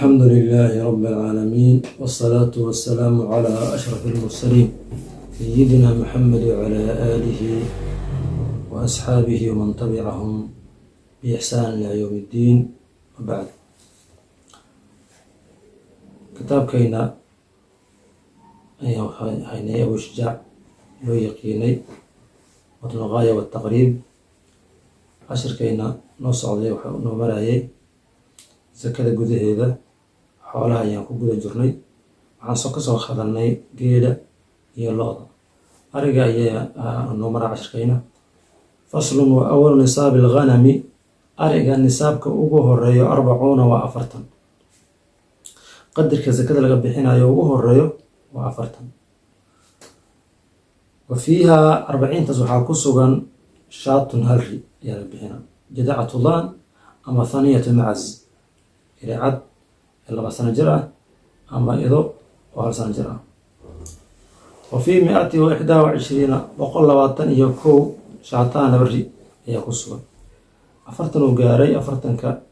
الحمد لله رب العالمين، والصلاة والسلام على أشرف المرسلين، سيدنا محمد وعلى آله وأصحابه ومن تبعهم بإحسان إلى يوم الدين، وبعد. Kitaabkayna ayaan haynay, Abu Shujaac loo yaqiinay, Matn Algaaya Wataqriib. Cashirkayna noo socday waxaa noo marayay sakada gudaheeda. Xoolaha ayaan ku guda jirnay. Waxaan soo kasoo hadalnay geela iyo lo'da. Ariga ayaa noo maraa cashirkayna. Faslun: wa awalu nisaabi alghanami, ariga nisaabka ugu horeeyo, 40, waa 40. Qadarka sakada laga bixinayo ugu horeeyo waa 40. Wa fiiha, arbaciintaas waxaa ku sugan, shaatun, hal ri ayaa la bixina, jadacatu daan ama thaniyatu macaz, iricad ee 2 sano jir ah ama ido oo 1 sano jir ah. Wa fii 121, 121, shaataan, laba ri ayaa ku sugan. 40 uu gaaray. Afartanka,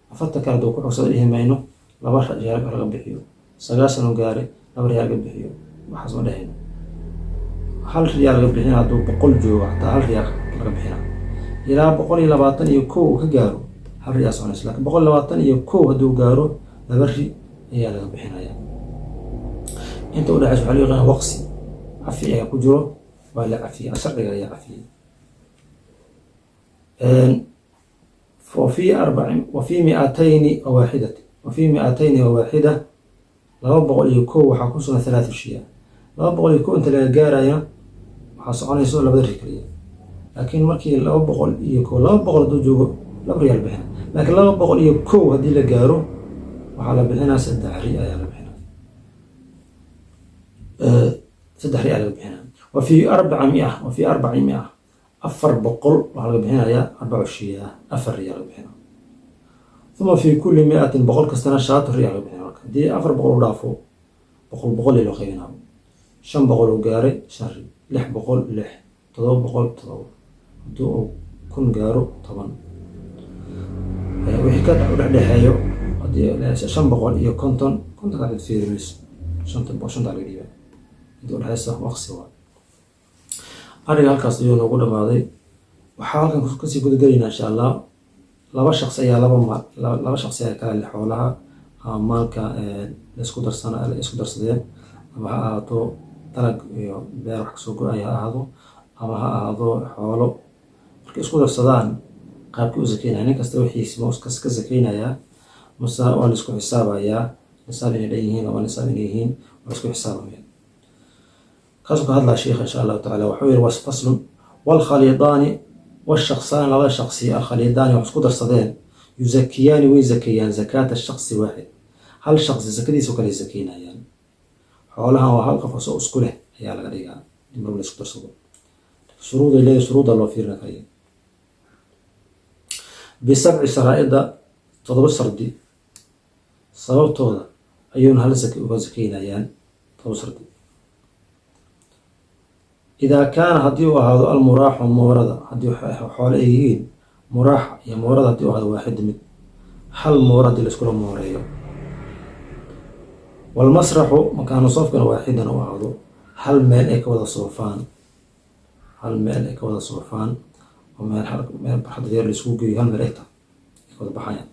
40 kale haduu ku xogsada dhihi mayno, laba riyaal laga bixiyo. 90 uu gaaray, laba riyaal laga bixiyo, waxaas ma dhehayno. Hal riyaal laga bixina. Hadduu 100 joogo xataa hal riyaal laga bixina. Ilaa 121 uu ka gaaro, hal riyaal soconayso, lakin 121 hadduu gaaro, laba ri ayaa laga bixinaya. Inta udhexaysa waxaa loo yaqaana waqsi, cafi ayaa ku jiro, waa la cafiyey, sharciga ayaa cafiyey. Wa fii miatayni waaxidati, wa fii 201, 201 waxaa ku sugan thalaathu shiya. 201 inta laga gaaraya waxaa soconayso labada ri kaliya. Laakiin markii 201, 200 hadduu joogo, laba riyaal bixina. Laakiin 201 haddii la gaaro, waxaa la bixinaa saddex ri ayaa la bixinaa, saddex ri ayaa laga bixinaa. Wa fii 400, wa fii 400, 400 waxaa laga bixinayaa arbacu shiyaa, afar riyaa laga bixinaa. Uma fi kulli miatin, 100 kastana, shaatu riyaa laga bixinaa. Marka haddii 400 u dhaafo, 100 100 loo qaybinaa. 500 uu gaaray, shan ri. 600, lix. 700, todoba. Haddii uu 1000 gaaro, 10. Wixii ka dhexdhexeeyo, haddii 550, 50ka cid fiiri mayso, shanta shanta laga dhiibaa. Inta udhexeysa waqsi waa. Ariga halkaas ayuu noogu dhamaaday. Waxaa halkan kasii gudagelaynaa, insha Allah, laba shaqsi ayaa laba maal, laba shaqsi ayaa kala leh xoolaha ama maalka laisku darsana, la isku darsadeen, ama ha ahaato dalag iyo beer wax kasoo go'aya ha ahaado, ama ha ahaado xoolo. Markay isku darsadaan, qaabkii u sakeynaya, nin kasta wixiisi ma ka sakeynayaa mase waa la isku xisaabayaa? Nisaab inay dhan yihiin, laba nisaab inay yihiin, waa la isku xisaabaya. Kaasuu ka hadlaa sheikha, insha Allahu tacala. Wuxuu yihi: faslun: waalkhaliidaani washaqsaani, labada shaqsi, alkhaliidaani, wax isku darsadeen, yuzakiyaani, way zakeeyaan, zakaata shaqsi waaxid, hal shaqsi zakadiisa kale zakeynayaan. Xoolahan waa hal qof asoo isku leh ayaa laga dhigaa in marba la isku darsado. Shuruuday leedahay, shuruudda loo fiirina kaliya. Bisabci sharaa'ida, toddoba shardi sababtooda ayuuna hal zake uga zakeynayaan, toddoba shardi. Idaa kaana, haddii uu ahaado, almuraaxu, moorada, haddii xoole ay yihiin, muraaxa iyo moorada haddii u ahaado, waaxid, mid, hal moora haddii la iskula mooreeyo, walmasraxu, makaanu soofkana, waaxidan u ahaado, hal meel ay ka wada soofaan, hal meel ay ka wada soofaan, oo meel meel barxadda yar la isugu geeyo, hal meel ay tahay ay ka wada baxayaan.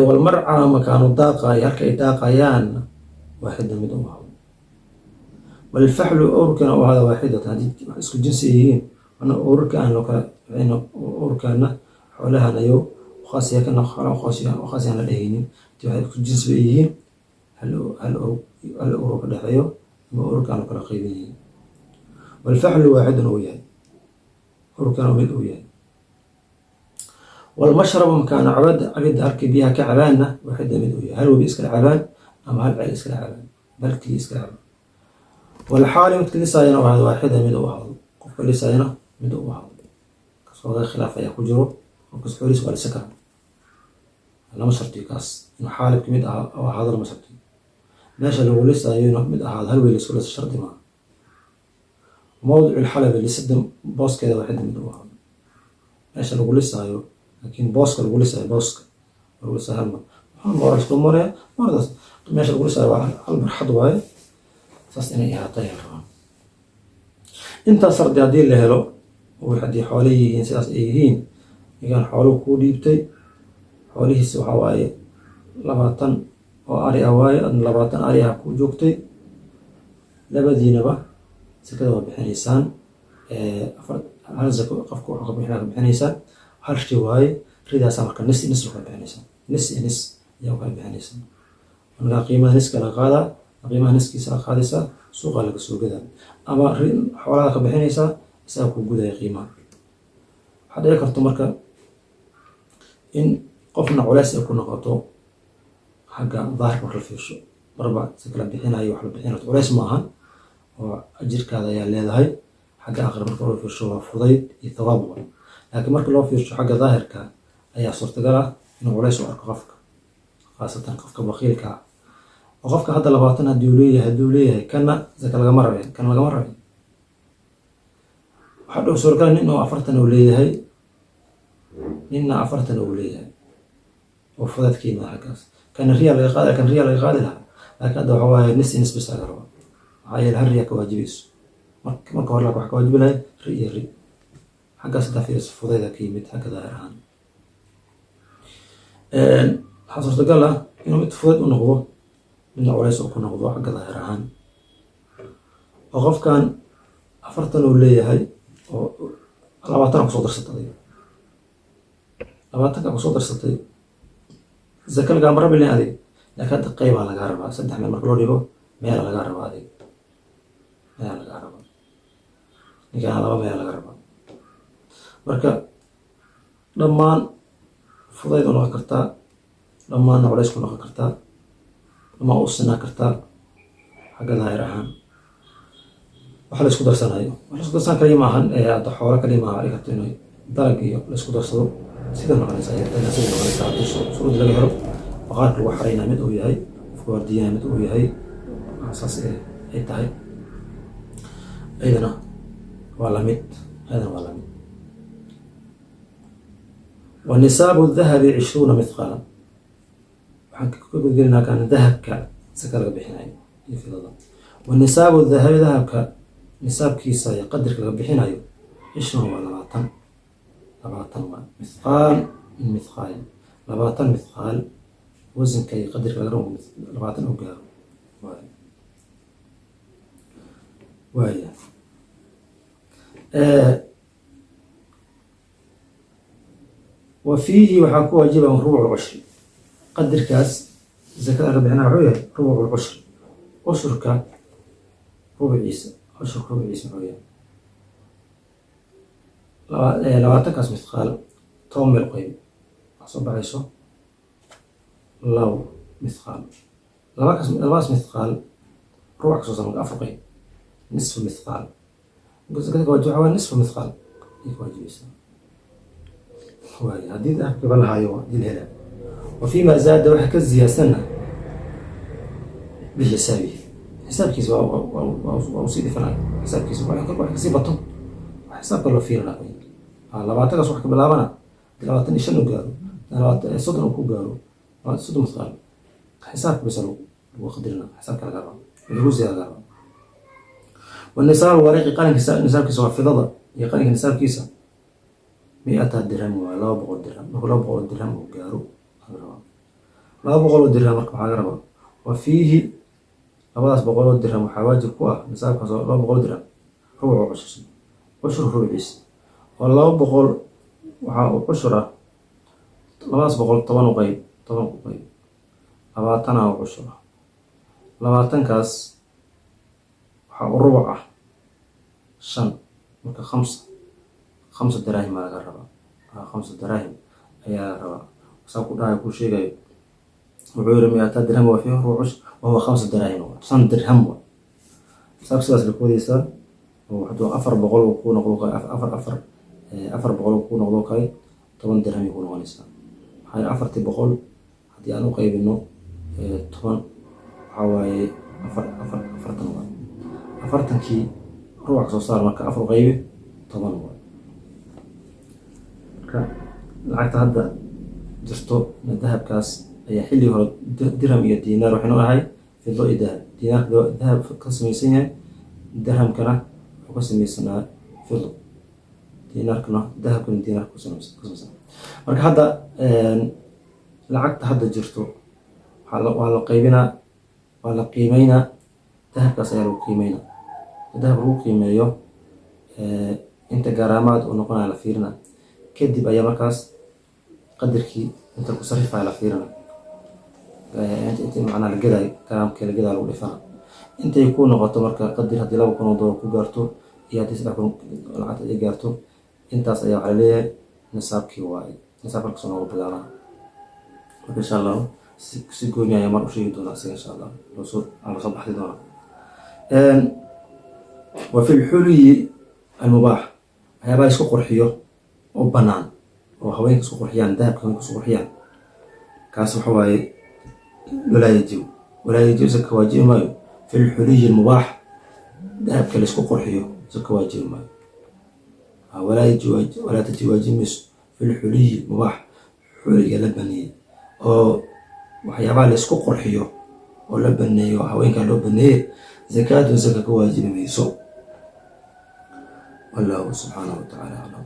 Walmarca, makaanu daaqayo, halka ay daaqayaan, waaxida, mid u ahaado, walfaxlu, owrkana u ahaada, waaxidatan, haddii wax isku jinsi ay yihiin, ana owrarka aan loo kala owrkaana xoolahan ayo khaasiya kana xoolaha khaasiya aan la dhehaynin. Haddii wax isku jinsi bay yihiin, hal hal owr ka dhexeeyo ama owrarka aan loo kala qaybinaynin, walfaxlu waaxidun uu yahay, owrkana mid uu yahay, walmashrabu, makaanu cabada, cabidda, halkay biyaha ka cabaanna, waaxida, mid uu yahay, hal webi iskala cabaan ama hal ceel iskala cabaan, balkii iskala cabaan, walxaali, midka lisaayana u ahaado, waaxida, mid uu ahaado, qofka lisaayana mid uu ahaado. Kasooga khilaaf ayaa ku jiro. Qofkas xoolihiisa waa lisa karaa, lama shartiyo kaas inuu xaalibka mid ahaado, lama shartiyo. Meesha lagu lisaayo inuu mid ahaado, hal weel isku lisa, shardi maaha. Mawdicu lxalabi, lisida booskeeda, waaxida, mid uu ahaado, meesha lagu lisaayo, laakiin booska lagu lisaayo, booska Lagu lisaa hal mar, hal moora isku maraya. Mooradaas meesha lagu lisaayo waa hal barxad waaye. Saas inay ahaato ayaa rabaa. Intaas sardi haddii la helo, haddii xoole yihiin, sidaas ay yihiin, ninkaan xooluhu kuu dhiibtay, xoolihiisa waxaa waaye 20 oo ari ah waaye, adna 20 ari ah kuu joogtay, labadiinaba sakada waa bixinaysaan. Afar hal zako qofka wuxuu ka bixinaa ka bixinaysaan hal ri waaye. Ridaasaa marka nis nis u kala bixinaysaan, nis iyo nis ayaa u kala bixinaysaan. Markaa qiimaha niska laga qaadaa, qiimaha niskiisa la qaadaysaa, suuqa laga soo gadaa, ama xoolaha ka bixinaysaa, isaga kuu gudaya qiimaha. Waxaa dhici karto marka in qofna culeys ay ku noqoto xagga daahirka marka la fiirsho, marba si kala bixinayo wax la bixinayo culeys ma ahan oo ajirkaada ayaa leedahay. Xagga aqri marka loo fiirsho waa fudayd iyo thawaab wa, laakiin marka loo fiirsho xagga daahirka ayaa suurtagal ah inuu culeys u arko qofka, khaasatan qofka bakiilka ah. Oo qofka hadda 20 hadduu leeyahay, kana zaka lagama rabin, kana lagama rabin. Waxaa dhow suuragal nin oo 40 uu leeyahay, ninna 40 uu leeyahay, oo fudayd ka yimaada xaggaas. Kana riya laga qaadi, kan riya laga qaadi lahaa, laakiin hadda waxa waaye nis iyo nis bis laga rabaa. Maxaa yeele hal riya ka waajibayso. Marka hore waxa ka waajibi lahayd ri iyo ri. Xaggaas haddaa fiiriso fudayda ka yimid xagga daahir ahaan. Waxaa suurtagal ah inuu mid fudayd u noqdo, midna culays uu ku noqdo xagga daahir ahaan, oo qofkan 40 uu leeyahay oo 20 kusoo darsatay, adiga 20-ka kusoo darsatay, zaka lagaama rabi lahayn adiga, laakiin hadda qeybaa lagaa rabaa. Saddex meel marka loo dhigo meela lagaa rabaa adiga, meela lagaa rabaa. Ninkaan laba meela laga rabaa. Marka dhammaan fudayd u noqon kartaa, dhammaanna culays ku noqon kartaa, dhammaan u sinaa kartaa xagga daahir ahaan. Waxa la isku darsanayo wax la isku darsan kaliya maahan, hadda xoolo kaliya maaha. Dhici karto inay dalag iyo la isku darsado. Sida noqonaysa, sida noqonaysa haddii shuruud laga helo, baqaarka lagu xaraynaya mid uu yahay, qofka waardiyanaya mid uu yahay, saas ay tahay, ayadana waa lamid, ayadana waa lamid. Wa nisaabu dahabi 20 mithqaalan. Waxaan ka gudgelinaa kan dahabka saka laga bixinayo iyo fidada. Wa nisaabu dahabi, dahabka nisaabkiisa iyo qadarka laga bixinayo, 20 waa 20, 20 waa mithqaal min mithqaalin, 20 mithqaal wasanka iyo qadarka laga rabo 20 u gaaro waay. Waaya, wa fiihi waxaa ku waajiba rubuc lcushri. Qadarkaas zakada laga bixinaya wuxuu yahay rubuc lcushri, cushurka rubuciisa. Cushurka rubuciisa muxuu yahay? 20-kaas mithqaal 10 meel qayb, waxaa soo baxayso 2 mithqaal. Labadaas mithqaal rubuc ka soo saar, marka afar qayb, nisfu mithqaal. Marka zakada ka waajib waxaa waye nisfu mithqaal ayay ka waajibaysaa. Waaya, haddii dahabkiiba la hayo, haddii la helaa. Wa fiima zaada, waxa ka ziyaadsanna, bixisaabihi, xisaabkiisa waa usii dhifanaya. Xisaabkiisa wax kasii bato wax xisaabka loo fiirinaa. 20-kaas wax ka bilaabana, haddii 25 uu gaaro, 30 uu ku gaaro, 30 mithqaal, xisaabka bisa lagu qadirina, xisaabka laga rabaa, lagu ziyaada laga rabaa. Wanisaab wariqi, qalinka nisaabkiisa waa fidada iyo qalinka nisaabkiisa 200 dirham, waa 200 dirham. Marka 200 dirham uu gaaro laga rabaa, 200 oo dirham. Marka waxaa laga rabaa, wa fiihi, labadaas boqol oo dirham waxaa waajib ku ah nisaabkaas oo 200 dirham rubucu cushur, cushur rubuciis, oo 200 waxaa uu cushur ah labadaas boqol 10 u qayb, 10 u qayb, 20 u cushur ah. 20-kaas waxaa u rubuc ah 5. Marka 5 daraahim aa laga rabaa, 5 daraahim ayaa laga rabaa. Saa ku dhahay, ku sheegayo, wuxuu yiri 200 dirham waa fiihi rubuc cushur, wahuwa 5 daraahim, 5 dirham wa saab. Sidaas la ku wadaysaa oo hadduu 400 uu ku noqdo kale, 400 uu ku noqdo kale, 10 dirham ay ku noqonaysaa. Maxaa yeele 400-kii haddii aan u qaybino 10, waxaa waaye afar afar 40 waay. 40-kii rubuc soo saar, marka afar qaybi 10 waay. Marka lacagta hadda Jirto dahabkaas ayaa xilligii hore dirham iyo diinaar waxaynu ahay fido iyo dahab. Diinaarka dahab ka samaysan yahay, dirhamkana wuxuu ka samaysanaa fido, diinaarkana dahabkana diinaarka ka samaysan. Marka hadda lacagta hadda jirto waa la qaybinaa, waa la qiimeynaa, dahabkaas ayaa lagu qiimeynaa. Dahab lagu qiimeeyo inta garaamaad uu noqonaya la fiirina, kadib ayaa markaas qadarkii inta ku sarifaya la fiirina, inta macnaha la gadaayo, garaamkii la gadaayo lagu dhifana, intay ku noqoto. Marka qadar haddii $2000 ku gaarto iyo haddii 3000 lacagta ay gaarto, intaas ayaa waxaa laleeyahay nisaabkii waaye. Nisaab halkaas noogu bilaabaa. Marka insha Allahu si gooni ayaa mar u sheegi doonaa isaga, insha Allah loosoo aan lasoo baxdi doonaa. Wa fi lxuliyi almubaax, waxyaabaha isku qurxiyo oo banaan oo haweenka isku qurxiyaan, dahabka haweenka isku qurxiyaan, kaas waxa waaye walaa yajibu, zaka waajibi maayo. Fi lxuliyi almubaax, dahabka la isku qurxiyo zaka waajibi maayo. Walaa tajibu, waajibi mayso, fi lxuliyi mubaax, xuliga la baneeyey oo waxyaabaha la isku qurxiyo oo la baneeyo, haweenka loo baneeye, zakaatun, zaka ka waajibi mayso. Wallahu subxaanahu wa tacaala aclam.